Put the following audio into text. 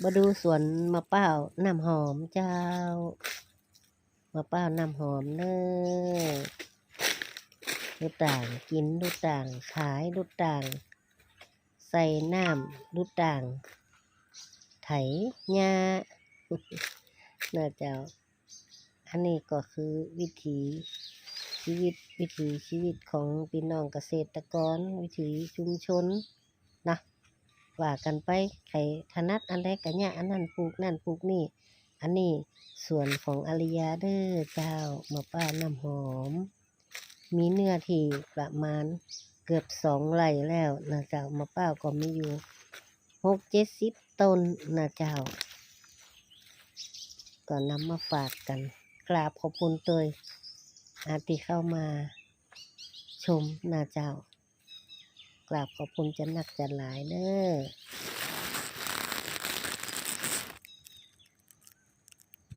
ມາດູສວນມະພ້າວນ້ຳຫອມເຈົ້າ ມະພ້າວນ້ຳຫອມເດີ ລູກຕ່າງກິນ ລູກຕ່າງຂາຍ ລູກຕ່າງໃສ່ນ້ຳ ລູກຕ່າງໄຖຫຍ້ານະເຈົ້າ. ອັນນີ້ກໍຄືວິຖີຊີວິດ ວິຖີຊີວິດຂອງພີ່ນ້ອງກະເສດຕະກອນ ວິຖີຊຸມຊົນນະ ວ່າກັນໄປ ໃຜຖະໜັດອັນໃດກະຫຍ້າອັນນັ້ນ ປູກນັ້ນປູກນີ້. ອັນນີ້ສວນຂອງອາລິຍາເດີເຈົ້າ ມະພ້າວນ້ຳຫອມ ມີເນື້ອທີ່ປະມານເກືອບສອງໄຮ່ແລ້ວນະເຈົ້າ ມະພ້າວກໍມີຢູ່ຫົກເຈັດສິບຕົ້ນນະເຈົ້າ ກໍນຳມາຝາກກັນ ກາບຂອບຄຸນໂຕຍ ອາ ທີ່ເຂົ້າມາຊົມນະເຈົ້າ ກາບຂອບຄຸນຈະນັກຈະຫຼາຍເດີ.